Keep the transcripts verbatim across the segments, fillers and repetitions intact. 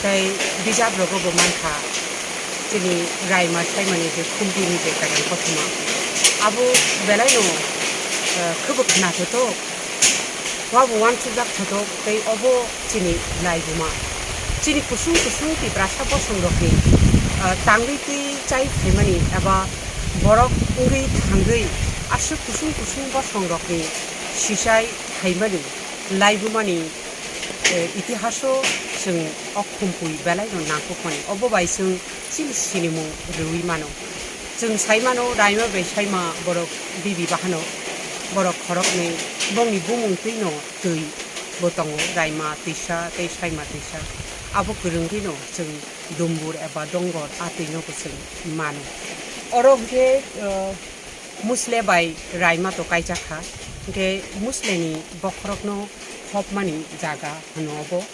Tei bijap rogo bo mankha, chini raima saimani je khumpui ni je kereng kothoma, abo belai no, eh, khwbo khna thothok, wabo uansukjak thothok, tei obo chini laibuma. Chini kusung kusung Tiprasa bosong rokni, eh, tangwi twi chai phaimani eba borok wngwi thangwi aswk kusung kusung bosong rokni sichai phaimani laibumani, eh, itihaso chwng o khumpui belai no nangkukmani. Obo bai chwng chini sinimung rwui mano. Chwng sai mano, raima bai saima borok bibi bahano, borok khoroknwi bongni bumung twi no twi bo tongo, raima twisa tei saima twisa. Abo kwrwngwi no chwng dumbur eba dongor a twi no bo chwng mano. Oro hwnkhe, eh, Musle bai raima to kaijak kha, hwnkhe Musle ni bokhorok no hopmani jaga hwno obo.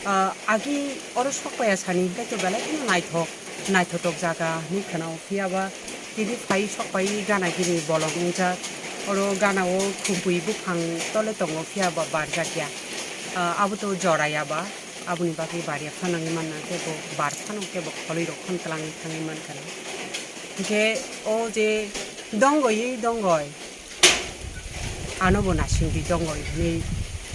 Ah, agi oro sokpaiya sani hwnkhe to belai kheno naithok, naithotok jaga hinwi khwnao, phiya ba tini phai sokpai gana gini bolong wngjak. Oro gana o khumpui buphang tole tongo, phiya ba barjak ya. Ah, abo to jora ya ba, aboni bagwi barya phanangwi manna, kebo bar phano kebo kholwi rok phano twlangwi thangwi mankha. Hwnkhe o je dongoi dongoi, ano bo nasingdi dongoi hinwi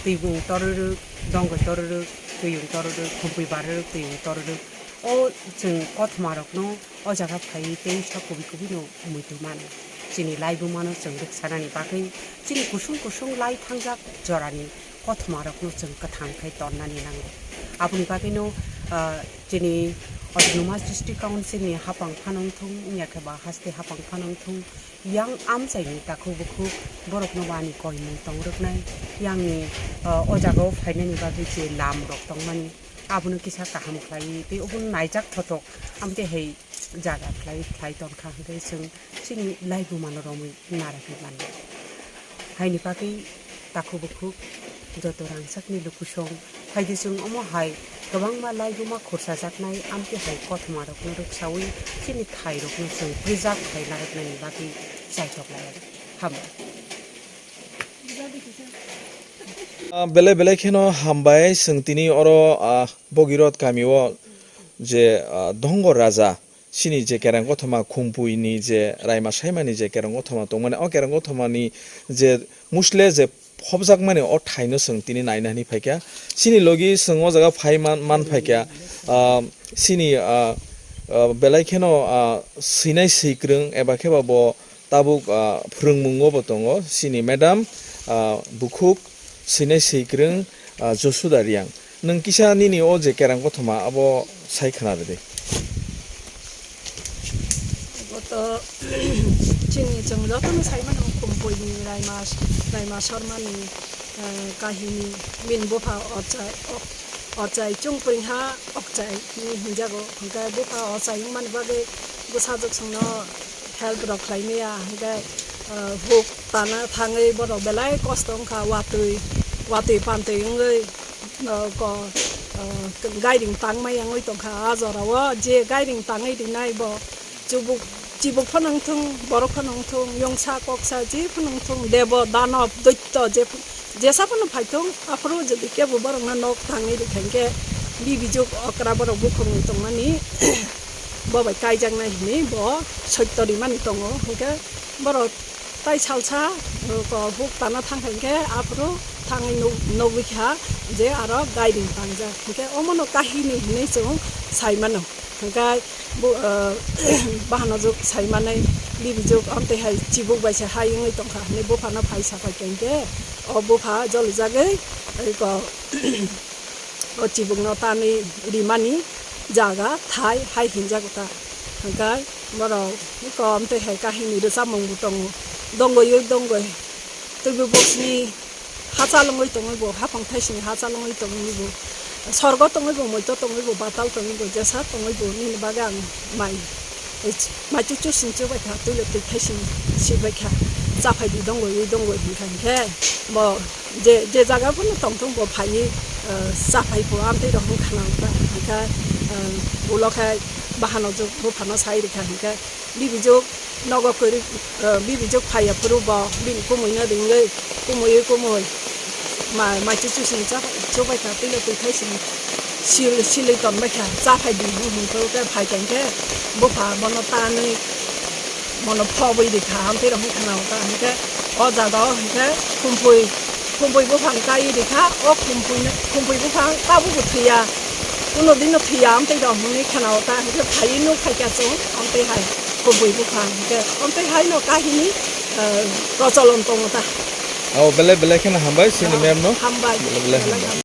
twibung tororwk, dongoi tororwk, twiyung tororwk, khumpui barorwk, twiyung tororwk. O chwng kothoma rokno o jaga phaiwi tei sok kubui kubui no muitu mano. Chini laibuma no chwng rwksanani bagwi chini kusung kusung lai thangjak jorani kothoma rokno chwng kwthang khai tonnani nango. Aboni bagwino, ah, chini Autonomous District Council ni hapang phano wngthung, wngya khe ba haste hapang phano wngthung, yang amchaini takhuk bukhuk borokno bo ani koimung tong rwknai, yangni, ah, o jaga o phainani bagwi je lam rok tongmani, abono kisa kaham khlaiwi tei obono naijak thothok, amtwi hai jaga khlai khlai tongkha hwnkhe chwng chini laibuma no romwi narwgwi mano. Haini bagwi takhuk bukhuk joto rangchakni lukusong phaidi chwng omo hai kwbangma laibuma khursajaknai, amtwi hai kothoma rokno rwksawi chini thai rokno chwng preserve khai narwknani bagwi chaitok lai. Hambai. Ah, belai belai kheno hambai, chwng tini oro, ah, Bogirot kamio je, ah, Dongor Raja, chini je kereng kothoma Khumpui ni je raima saimani je kereng kothoma tongmani, o kereng kothoma ni je Musle je phobjakmani o thaino chwng tini naina hinwi phaikha. Chini logi chwng o jaga phai man, man phaikha, ah, chini, ah, ah, belai kheno, ah, swinai swikwrwng eba khe ba bo tabuk, ah, phwrwngmungo bo tongo chini madam, ah, bukhuk swinai swikwrwng, ah, Josuda Riang. Nwng kisa nini o je kereng kothoma abo sai khwna rwdi. Bo to chini chwng jotono sai mano, Khumpui ni raima, raima sormani, eh, kahini, bini bupha ochai, o-, ochai chwng pringha, ochai hinwi hinjago, hwnkhe bupha ochai wngmani bagwi bwsajwk chwngno help rok khlai maya, hwnkhe, eh, huk tana thangwi borok belai kosto wngkha, watwi, watwi pantwi wngwi, eh, ko, eh, gairing tangmaya wngwi tongkha. A jorao je gairing tangwi rinai bo chubuk, chibuk phano wngthung, borok phano wngthung, yongsa koksa je phano wngthung, debo danob doitto je ph-, jesa phano phaithung, aphuru jodi kebo borokno nok tangwi rwkha hinkhe bibijuk okra borok bukhukni tongmani bo bai kaijaknai hinwi bo soitto rimani tongo. Hinkhe borok tai salsa, uh, ko huk tana thangkha hinkhe aphuru thangwi nuk-, nugwi kha je aro gairing tangjak. Hinkhe omono kahini hinwi chwng sai mano. Hinkhe bo, uh, bahano juk sai manai, bibijuk amtwi hai chibuk bai se hai wngwi tongkha hinwi buphano phai sapai kha hinkhe o bupha jolijagwi eko o chibukno tanwi rimani jaga thai hai hinjago ta. Hinkhe borok kom tei hai kahini rwchapmung bo tongo, dongoi dongoi twibo boksni hachal wngwi tongwi bo, haphang thaisini hachal wngwi tongwi bo, sorgo tongwi bo, moito tongwi bo, batal tongwi bo, jesa tongwi bo, nini bagwi ang mai Maichu chu singchu bai kha, twi le twi khai sing si bai kha, cha phai di dongoi wi dongoi hwn kha hinkhe bo je, je jaga phano tong thung bo phaiwi, eh, cha phai pho amtwi rok hwn khana wngkha hinkhe, eh, ulo khe bahano juk buphano sai rikha hinkhe bibijuk nogo kwrwi, eh, bibijuk phaiya phuru bo bini kumui no ringwi kumui wi kumui ma-, maichu chu sing cha phai, chu bai kha twi le twi khai sing. Sil-, silwi tonbaikha, cha phaidi hwnwi hwnkhe phai tongkhe bupha bono tanwi bono phobwi rikha, amtwi rok hwnkhana ta hwnkhe o jaga o hwnkhe khumpui, khumpui buphang kaiwi rikha, o khumpui, khumpui buphang tabukbo thwiya, kuno dino thwiya amtwi rok hwnwi khana ta hwnkhe phaiwi nuk phaikha chwng amtwi hai khumpui buphang hwnkhe amtwi haino kahini, eh, procholon tongo ta. O belai belai kheno hambai chini ma'am no. Hambai. Belai belai hambai.